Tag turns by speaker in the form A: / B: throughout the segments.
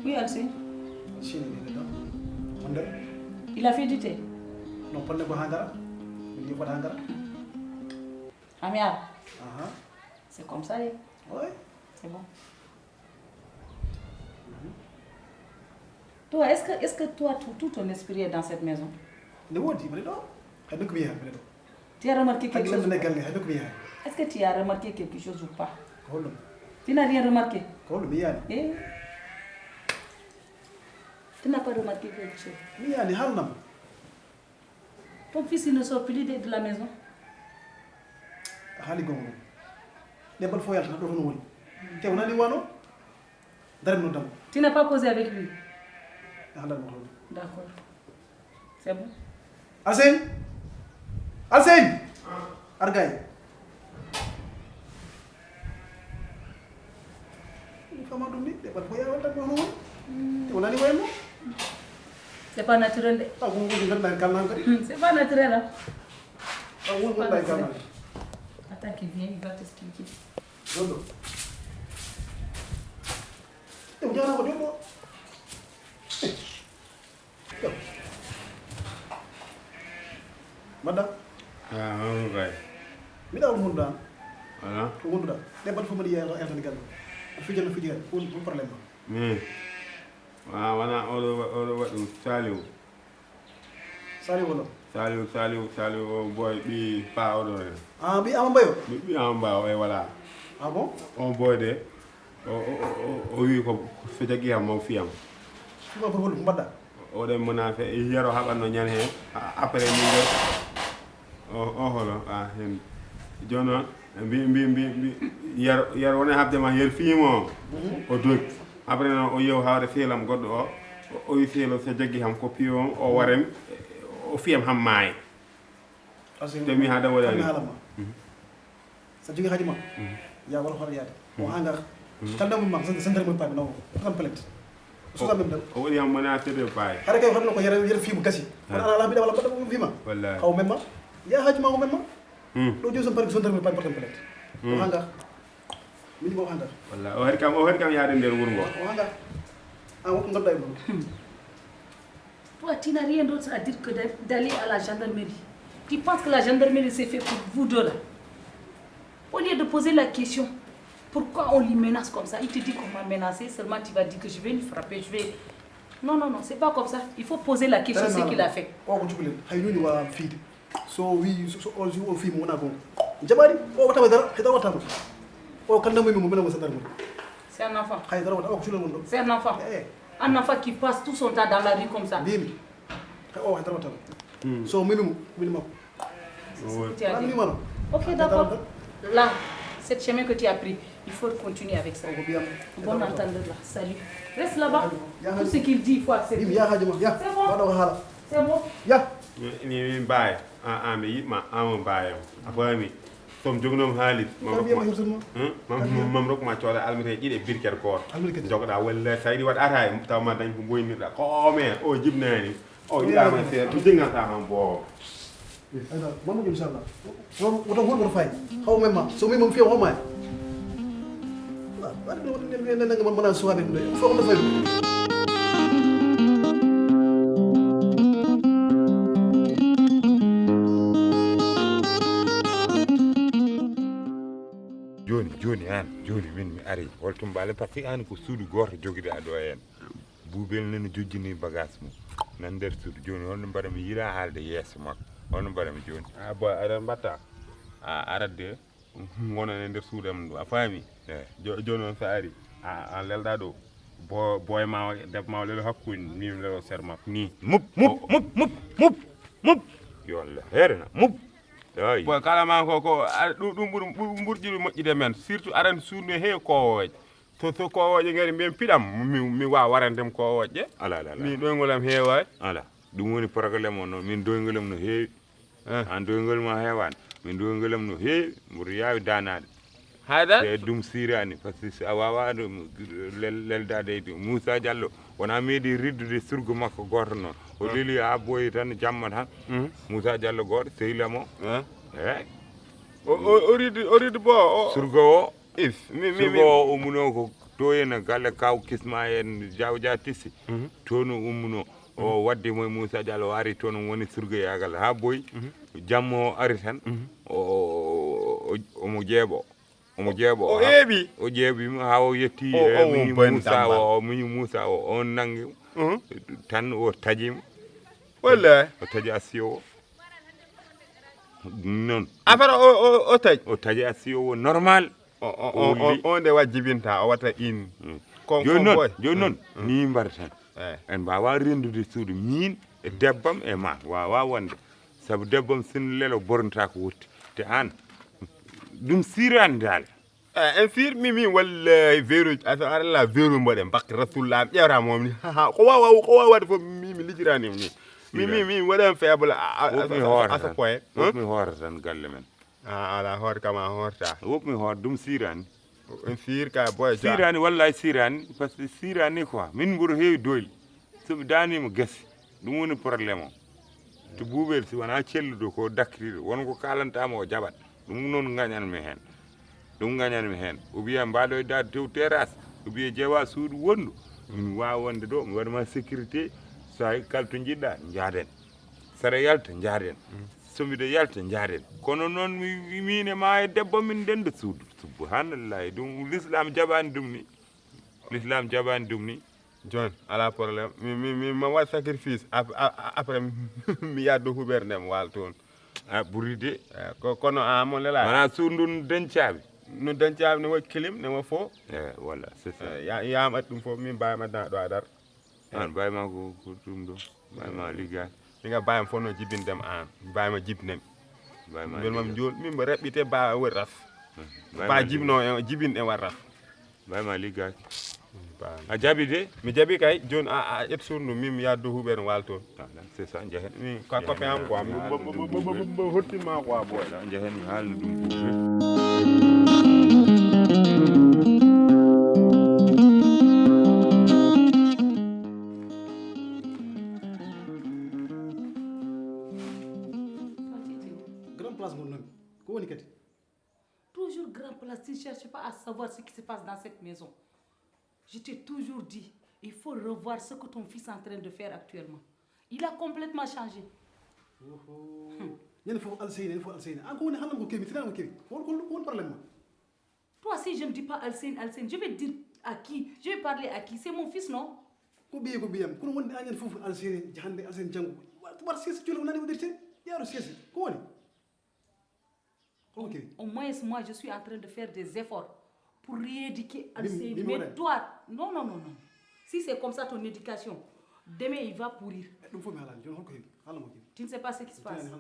A: Oui, Alcine.
B: Alcine, il est là.
A: Il a fait du thé.
B: Non, pas de Hangara. Il dit pas d'Hangara.
A: Amia. C'est comme ça,
B: Oui.
A: C'est bon. Toi, est-ce que toi, tout ton esprit est dans cette maison? Tu as remarqué quelque chose? Est-ce que tu as remarqué quelque chose ou pas? Tu n'as rien remarqué? Eh? Tu n'as pas remarqué quelque chose? Ton fils, il ne sort plus de la maison. Tu n'as pas causé avec lui? D'accord. C'est bon?
B: Alcine! Alcine! Argaï.
A: C'est pas naturel. C'est pas naturel. Hein? Attends qu'il vienne, il va t'expliquer.
B: Madame?
C: Okay.
B: Mida ul munda.
C: Ano?
B: Munda. Debal fu ma di yalla eltan gal. Fijan fu problème.
C: Wana odo wadu Saliu.
B: Saliu wala.
C: Saliu boy bi pa odo.
B: Bi ambayo.
C: Bi amba e wala.
B: Ah bon?
C: On boy de o wi ko fetagi am mo fiam.
B: Fu ma problème mbada.
C: O de mona fe yero habanno nyan he après ni holo hen jono bi yar wona habde ma yer fiimo o dog après non o yew hawre feelam goddo o wi feelo so joggi ham ko piwo o warem o fiyam ham maay te mi hada wala
B: sa jogi hadima ya wala xol yaade o hangar tan dam ma sa ndar mo pa no tan pelent so sa même
C: o wali am mona tede pay
B: xare kay xam na ko yer fiimu gasi on ala la bi wala ba mo fima
C: wallahi
B: xaw même ya hajma ko même do joso par so ndar mo pa tan pelent o hangar min mo hangar
C: wallahi o her kam yaade nder wuro ngo
B: o hangar on ngadda e
A: Toi, tu n'as rien d'autre à dire que d'aller à la gendarmerie. Tu penses que la gendarmerie c'est fait pour vous deux là? Au lieu de poser la question, pourquoi on lui menace comme ça? Il te dit qu'on m'a menacé, seulement tu vas dire que je vais lui frapper, je vais... Non, c'est pas comme ça. Il faut poser la question, ce qu'il a fait.
B: Oh, tu peux le wa feed. So we so all you all film wona go. Jabari, o wata dara, heda wata. O kan namu mo mena mo sadar mo.
A: C'est un enfant.
B: Dara wata o ko mo.
A: C'est un enfant. Un enfant qui passe tout son temps dans la rue comme ça.
B: Bim. Oh, dara wata. So minimum.
A: Ok, d'accord. Là, cette chemin que tu as pris, il faut continuer avec ça. Bon entendeur là. Salut. Reste là-bas. Tout ce qu'il dit, il faut accepter. C'est bon. C'est bon.
C: ni baay mi yitma am baayam afami tom jognom haalit mam rok ma coda almite jide birker koor jogoda walla saydi wat ata taw ma dañ ko boynirda ko me o jibnani o ila ma se du dingata ham bo
B: Mama inshallah. Wata won fay. Xaw même so mi mom fi xaw ma. Ba do nga mëna suwabe fo ko fay.
D: joni min mi ari holto mbale par ce que an ko suudu goto jogide ado en buubel nana jojjini bagage mum nan nder suudu joni holno mbaɗa mi yira haalde yeeso makko holno mbaɗa mi joni
C: boy aɗa mbatta aradde gonon e nder suudu am ɗo a faami joni noon so ari an lelɗa ɗo boy ma debbo ma lelo hakkude mim lelo ser makko ni
D: mup yolla herena mup
C: boy kala man ko ɗum ɓurƴiɗo moƴƴide men surtout aran suudu he kowoje so kowoje ngari mbiyen piɗam mi wawa warandem kowoje
D: ala
C: min ɗoygolam heewani
D: ala ɗum woni probléme o noon min doygolam no heewi an doygol ma heewani min doygolam no heewi mboɗo yawi danade
C: hayda
D: te ɗum sirani par ce que a wawa leldade Moussa Diallo wona meeɗi riddude surgo makko goto noon o leeli ha boyi tan jamma tan Moussa Diallo goto sehlamo
C: o riddi bo
D: surgo o surgo o umuno ko to ena galle kaw kisma en jawja tissi tono ummuno o wadde moy Moussa Diallo ari toon woni surga yagal ha boy jammo ari tan omo jeebo o
C: eebi
D: o jeebi ha o yetti min Moussa o on nangi tan o tajima
C: walla
D: o taji asiyo non
C: afara o
D: taji asiyo normal
C: on de wajibinta o wata in
D: joni noon ni mbar tan en mbawa rendude suudu min e debbam e ma wawa wonde saabu debbam sin lelo bornata ko wotti te an ɗum sirani dal
C: en sir min wallahi veru ala veru mboɗen bakka rasulullah ƴewta moom ni ko wawa wadde fof mi lijirani ni min waɗan faible asa point
D: mi hoorata tan galle men
C: ala hoore kam a horta
D: wopmi hoor ɗum sirani
C: en sir ka boy
D: sirani wallahi sirani par ce que sirani quoi min ɓuuro heewi doyli somi danima gasi ɗum woni probléme o to buuɓel si wona celludo ko dakkiriɗo wonko kalantama o jaɓat ɗum noon gañanmi hen o wiya mbaɗoydade tew terrasse o wiya jeewa suudu wondu min wawa wonde ɗo mi waɗama sécurité sa kala to jiɗɗa jaaden saɗa yalta jaaden somiɗo yalta jaaden kono noon min e ma e debbo min dende suudu subhanallahi ɗum l'islam jaɓani ɗum ni
C: John ala problème mi waɗ sacrifice après mi yaddo huɓere nde mi wala toon
D: ɓuuri de
C: kono mon lela
D: wona suudu ndu dencaɓe
C: no dañcaɓe ne waɗi clim ne wa fo
D: voilà c'est ça
C: yam adi ɗum fof min mbayima da ɗo adar
D: an mbayima ko ɗum ɗo mbayima ligga
C: minga mbayima fof no jibindem an mbayima jibinemi mbelmam jool min mbo reɓɓite ba waɗi raf ba jibino jibin en waɗi raf
D: mbayima liggaki a jaabi de
C: mi jaabi kay joni a ƴett surnu min mi yaddo huuɓere mi wala toon
D: c'est ça jehen
C: min copain am quoi mo hottima quoi boy
D: jehen mi haalno ɗum
B: grand place mon nomi ko woni kadi
A: Toujours grand place, tu ne cherches pas à savoir ce qui se passe dans cette maison. Je t'ai toujours dit, il faut revoir ce que ton fils est en train de faire actuellement. Il a complètement changé. Toi, si je ne dis pas Alcine, je vais dire à qui? Je vais parler à qui? C'est mon fils, non? Au moins, moi, je suis en train de faire des efforts pour rééduquer Alcine. Mais toi, non. Si c'est comme ça ton éducation, demain il va pourrir. Tu ne sais pas ce qui se passe.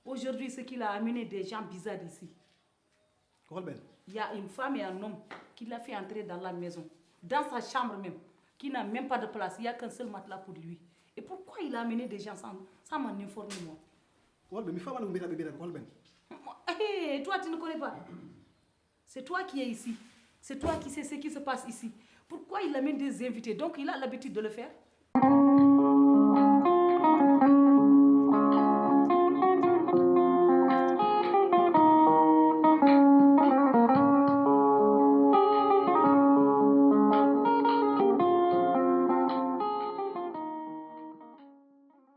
A: Aujourd'hui, ce qu'il a amené des gens bizarres ici. Il y a une femme et un homme qui l'a fait entrer dans la maison, dans sa chambre même, qui n'a même pas de place. Il n'y a qu'un seul matelas pour lui. Et pourquoi il a amené des gens sans m'en informer, moi? Hey, toi, tu ne connais pas. C'est toi qui es ici. C'est toi qui sais ce qui se passe ici. Pourquoi il amène des invités? Donc, il a l'habitude de le faire.